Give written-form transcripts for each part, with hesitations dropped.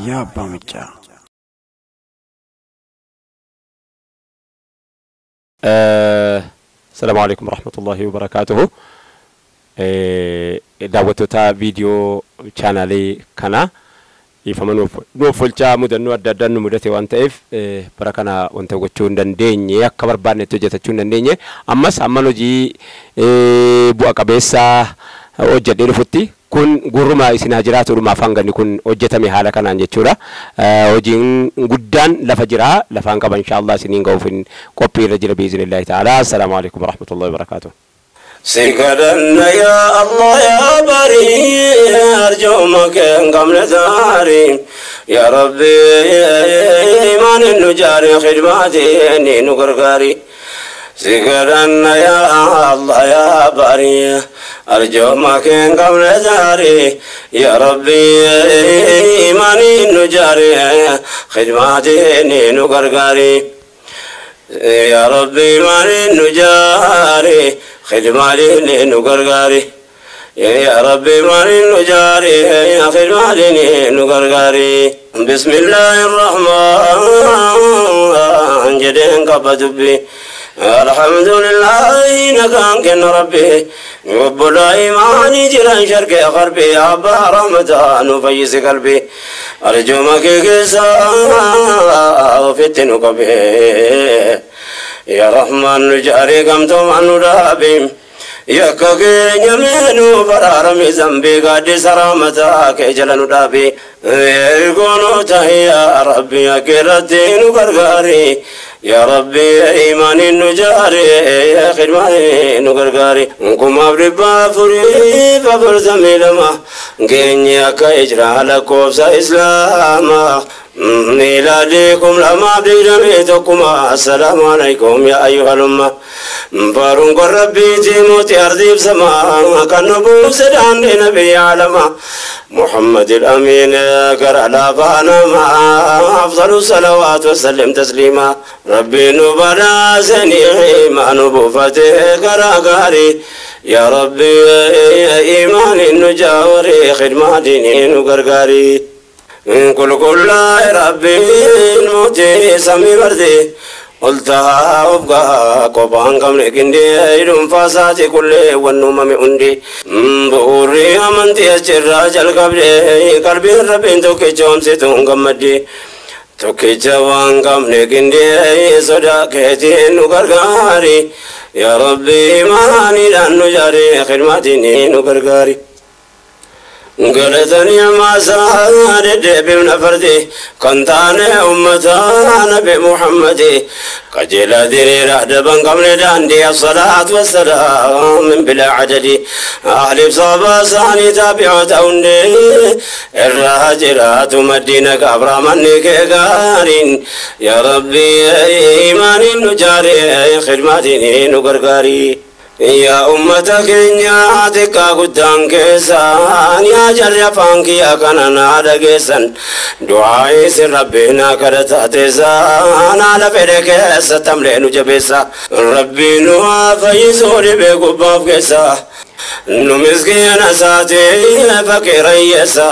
Raayyaa Abbaa Maccaa. السلام عليكم ورحمة الله وبركاته. Daawwattoota viidiyoo chaanaalii kanaa, ifama nuuf olchaa. Mudannoo adda addaan nu mudate waan ta'eef bara kana wanta gochuu hin dandeenye, akka barbaannetti hojjetachuu hin dandeenye. Ammas amman hojii bu'a qabeessa hojjedhee dhufutti kun gurruma isin haa jiraatu dhumaaf hanganni kun hojjetame haala kanaan jechuudha. Hojiin guddaan lafa jira, lafaan qaba, inshaallah isiniin ga'uuf qophii irra jira biiznillahi ta'ala. Assalaamu alaikum warahmatullahi wabarakaatuh. سيكدن يا الله يا بري، أرجومك قبل داري، يا ربي إيمان النجاري، خدماتي نقرقاري. سيكدن يا الله يا بري، أرجومك قبل داري، يا ربي إيمان النجاري، خدماتي نقرقاري، يا ربي إيمان النجاري، خدماتي نقرقاري، يا ربي ما نجاري، خدماتي نقرقاري. بسم الله الرحمن جدين قبضبي، الحمد لله نكان كن ربي وبلا إيماني جيران شرقي غربي، أبا رمضان وفيس قلبي، أرجو ما كيسا وفتن قبي، يا رحمن نجاري قمتم عن رابي، يا كاكي يمينو فرارمي ذنبي، قد سرامتك جلن دابي، يكونوا يا ربي كرتين وقرقاري، يا ربي إيمان النجاري، خدمة نقرقاري، كما بربا فري فبرزمي لما كينيا كإجرا لكوبس إسلاما ميلادكم لما بدميتكما. السلام عليكم يا أيها الأمة، فارون ربي تيموتي أرضي بسما كان سدان لنبي عالما محمد الأمين كرا لا ما أفضل الصلوات وسلم تسليما. ربي نبدا سني ما نبوفتي كرا غاري، يا ربي إيمان النجاوري، خدمة ديني نقرقاري. كل كل ربي الموتي سمي بردي قلتها وابقى قبان قمل كندي فاساتي كل والنوم عندي بوري أمنتي الراجل قبلي قلبي ربي توكي جوم ستون قمدي توكي جوان قمل كندي صداقتي نقرقاري، يا ربي ماني لأنه جاري، خدمتي نقرقاري. قالتني ما سارد بمن فردي كنتان أمتا نبي محمد قجل ديري رهد بن قبل داندي، الصلاة والسلام من بلا عدد، أهل بصابة ساني تابعة توني الراجرات مدينة كبرى من كغارين، يا ربي إيمان نجاري، خدمتي نقرقاري. يا أمة كينيا تكا قدام كيسان، يا جر فانكي يا كان نادا كيسان، دعائي سر ربنا كرتا تيسان، على فريق ستملين جبيسا، ربي نوا فيسوري بقباب كيسا، nu miskiina saatee faqiirayyeessa،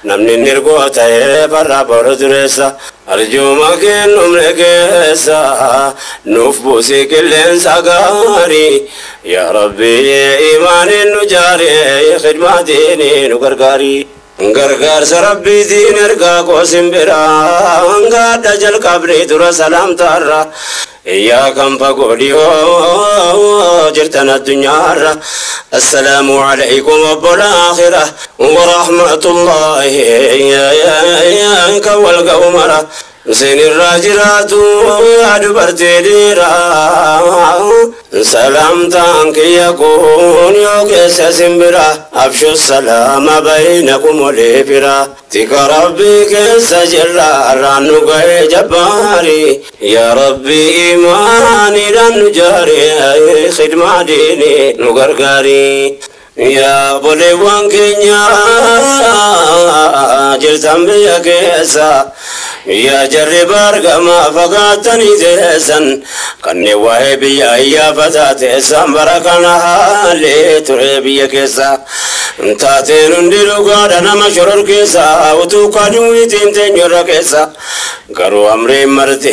namni nirgoo ta'ee farra boru dureessa, arjuma kennumne keessa nuuf buusii qilleensa gaarii, yaa rabbi imaaniin nu jaaree, khidmaatiin nu gargaarii. Gargaarsa rabbiitiin ergaa koosin biraa gaadha jalqabnee dura salaamtaarra, yaa kan fagoo dhiyoo jirtan addunyaarra, assalaamu alaykum obbola aakhira warahmatullaahi kan wal ga'u mara Sinirraa jiraatu yaa dubartii dhiiraa, salaamtaan kiyya kun yoo keessa simbira, abshu salaama baynakum walii fira, tika rabbii keessa jirra irraan nu ga'ee jabbaari, yaa rabbii imaaniidhaan nu jaari, khidmaa diinii nu gargaari. Yaa obboleewwan keenya jirtan biyya keessa, yaa jarri baargamaa fagaatanii teessan, kanneen waa'ee biyya iyyaafataa teessan, bara kana haalee ture biyya keessa. Taateen hundi dhugaadha nama shororkeessa utuu kaduwiitiin teenyurra keessa garuu amriin marti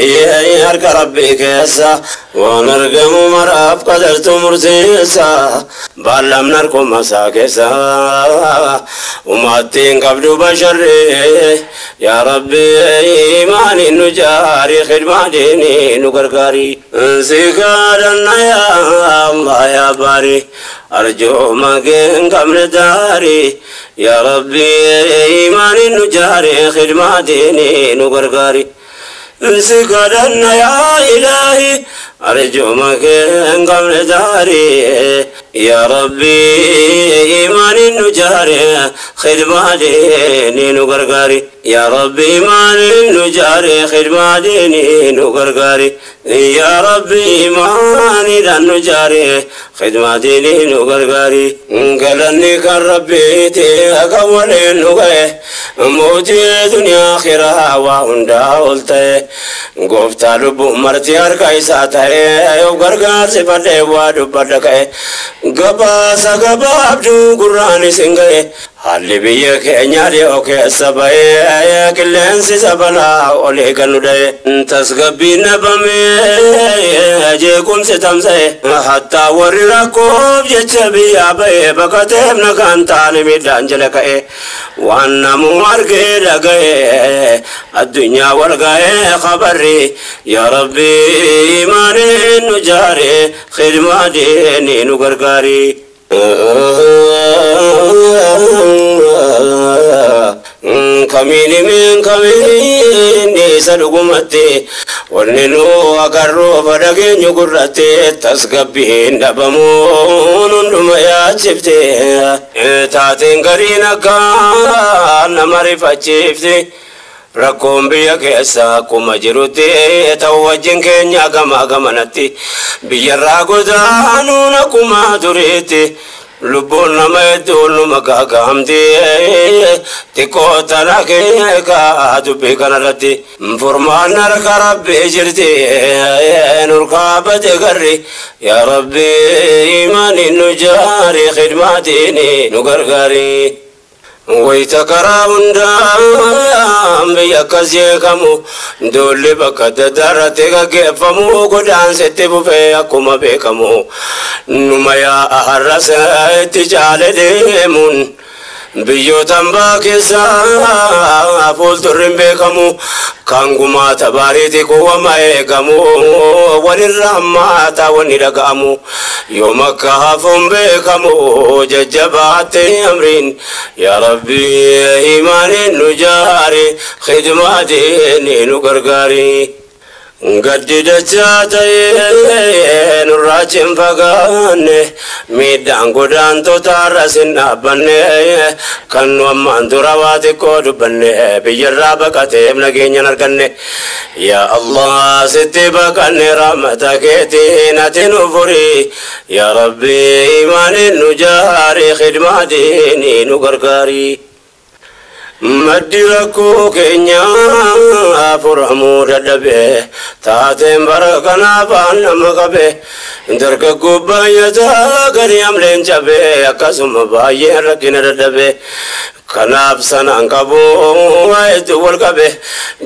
harka rabbii keessa waan argamu maraaf qadartu murteessa baallamni harkuma isaa keessa umaattiin qabdu basharree yaa rabbi imaaniin nu jaari khidmaa diinii nu gargaari si kadhanna yaa Allah yaa baari arjooma kee hin qabne daari yaa rabbi imaaniin nu jaari khidmaa diinii nu gargaari si kadhanna yaa ilaahi arjooma kee hin qabne daari yaa rabbi imaaniin nu jaari khidmaa diinii nu gargaari yaa rabbi imaaniin nu jaari khidmaa diinii nu gargaari yaa rabbi imaaniidhaan nu jaari khidmaa diinii nu gargaari galanni kan rabbiiti akka waliin nu ga'e mootii duniyaa akhiraa waa hundaa ol ta'e gooftaa lubbuu marti harka isaa ta'e yoo gargaarsifadhee waa dubbadha ka'e gabaasa gabaabduu gurraan isin ga'e haalli biyya keenyaa dhiyoo keessa ba'ee qilleensi sabalaa olii kan nu dha'e tasgabbiin dhabamee jeequmsi tamsa'e hattaa warri rakkoof jecha biyyaa ba'e baqateef nagaan taane miidhaan jala ka'e waan namuu argee dhaga'e addunyaa wal ga'ee khabarri yaa rabbi imaaniin nu jaare khidmaa diinii nu gargaari. Kamiini min kamiini isa dhugumatti wanni nu agarruu fadhageenyu gurratti tasgabbiin dhabamuun hunduma yaachifte taateen gariin akka nama rifachiifte rakkoon biyya keessa akkuma jirutti ta'u wajjin keenya gama gamanatti biyyarraa godaanuun akkuma duriitti lubbuun nama hedduun numa gaagaamti xiqqoo tana keeka dubbii kanarratti furmaan harka rabbii jirti nurkaa bade garri yaa rabbi imaaniin nu jaari khidmaatiin nu gargaari. Wayita karaa hundaan biyya akkas jeeqamu duulli bakka adda addaarratti gaggeeffamu godaansitti fufee akkuma beekamu numa yaa'a har'as itti caale deemuun biyyoota hambaa keessaa fuuldurri hin beekamu kan gumaata baariiti kuwama eegamu walirra hammaataa wanni dhaga'amu yoom akka hafuun beekamu jajjabaatte amriin yaa rabbi imaaniin nu jaari khidmaa diinii nu gargaari. Gaddi dachaa ta'ee nurraa hin fagaanne miidhaan godaantota irras hin dhaabbanne kan nu ammaan dura waa xiqqoo dubbanne biyyarraa baqateef nageenya hin arganne yaa Allah sitti baqanne rahmata keetiin ati nu furi yaa rabbi imaaniin nu jaari khidmaa diinii nu gargaari. Maddi rakkoo keenyaa furamuu dadhabe taateen bara kanaaf nama qabe dargaggoo baay'ataa gadi amleen cabe akkasuma baay'een rakkina dadhabe kanaaf sanaan qabu waa hedduu wal qabe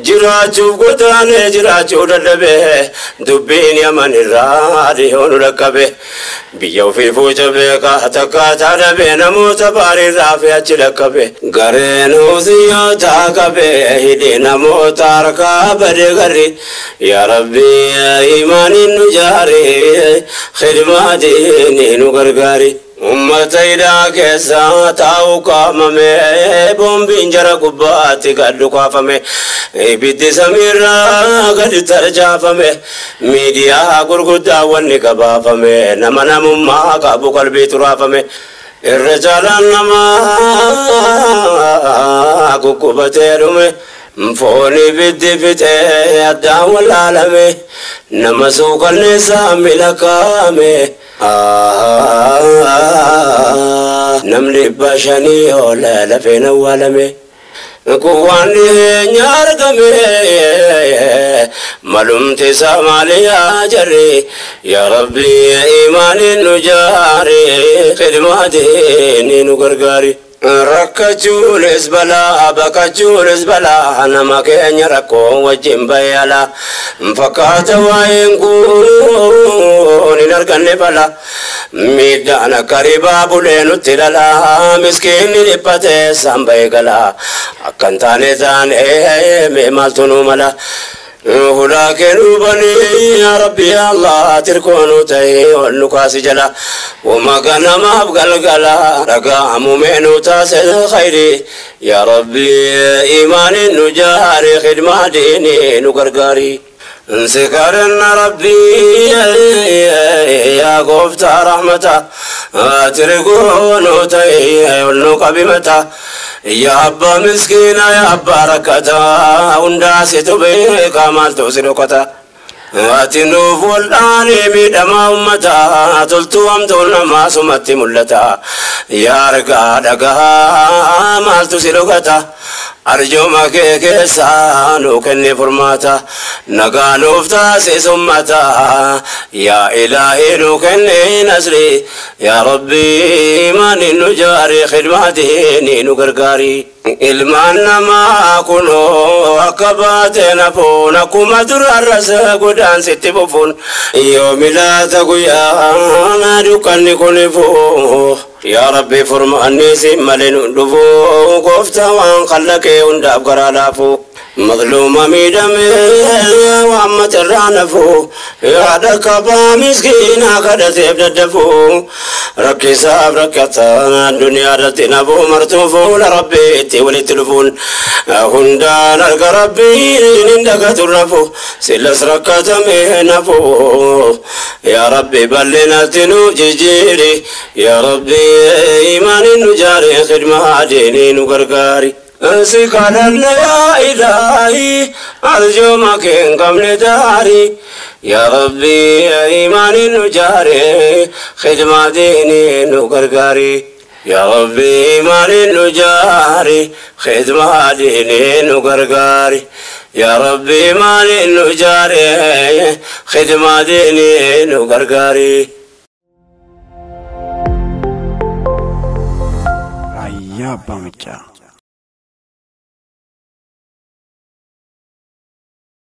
jiraachuuf godaanee jiraachuu dadhabe dubbiin yaman irraa dhihoo nu dhaqqabe biyya ofii fuuca beekaa takkaataa dhabe namoota baariirraa fi achi dhaqqabe gareen husiyoota qabe hidhi namoota harkaa bade garri yaa rabbi imaaniin nu jaari khidmaa diinii nu gargaari. Ummata hidhaa keessa taa'u qaamame boombiin jara gubbaatti gad dhukaafame ibiddi samiirraa gadi tarjaafame miidiyaa gurguddaa wanni gabaafame nama namummaa qabu qalbii turaafame irra caalaan namaa guggubatee dhume foon ibiddi fixee addaan wallaalame nama suukanneessaa milakaame. Namni 500 ol lafeen awwaalame. Kuwaan nyaargame malumti samaaliyaa jarri yaa rabbi imaaniin nu jaari khidmaatiin nu gargaari. Rakkachuunis balaa baqachuunis balaa nama keenya rakkoo wajjin bayyala fakkaata waa'een kun hin arganne bala miidhaan akka ribaa bulee nutti dhala miskiinni dhiphatee samba'ee gala akkan taane taane mee maaltu nu mala. هناك نوبني يا ربي يا الله تركون تهي والنكاس جلا وما كان ما أبقى القلا رقا مؤمن تاس الخير يا ربي إيمان نجاري خدمة ديني نقرقاري انسكرنا ربي يا قفت رحمته تركون تهي والنقبمته يا أبا مسكينة يا أبا ركتا ونداسي تبيك مال توسلكتا أتنوف والآني ميدما أمتا تلتو أمتون ما سمت ملتا يا رقا دقا مال توسلكتا أرجو ما كيسا نوكني فرماتا نقا نوفتا سيسمتا يا إلهي نوكني نسري يا ربي ما نجاري خدمتي نقرقاري ilmaan namaa kunoo akka baate nafuun akkuma durarras godaansitti fufuun yoo milaata guyyaa dukkanni kun ifuu yaa rabbi furmaanni si malee nu dhufuu gooftaa waan kallaqee hundaaf garaa laafuu مظلومة ميدمي وعمة الرعنفو يا دكبا مسكينة قد تبدفو ركسا ركتا الدنيا رتنبو مرتوفو لربي تولي تلفون هندان ربي نندك ترفو سلس ركتا مهنفو يا ربي بلنا تنو جيجيري يا ربي إيمان نجاري خدمة ديني نقرقاري سكننا يا إلهي أرجو ما كن قبل داري يا ربي إيماني نجاري خدمة ديني نقرقاري يا ربي إيماني نجاري خدمة ديني نقرقاري يا ربي إيماني نجاري خدمة ديني نقرقاري. Raayyaa Abbaa Maccaa.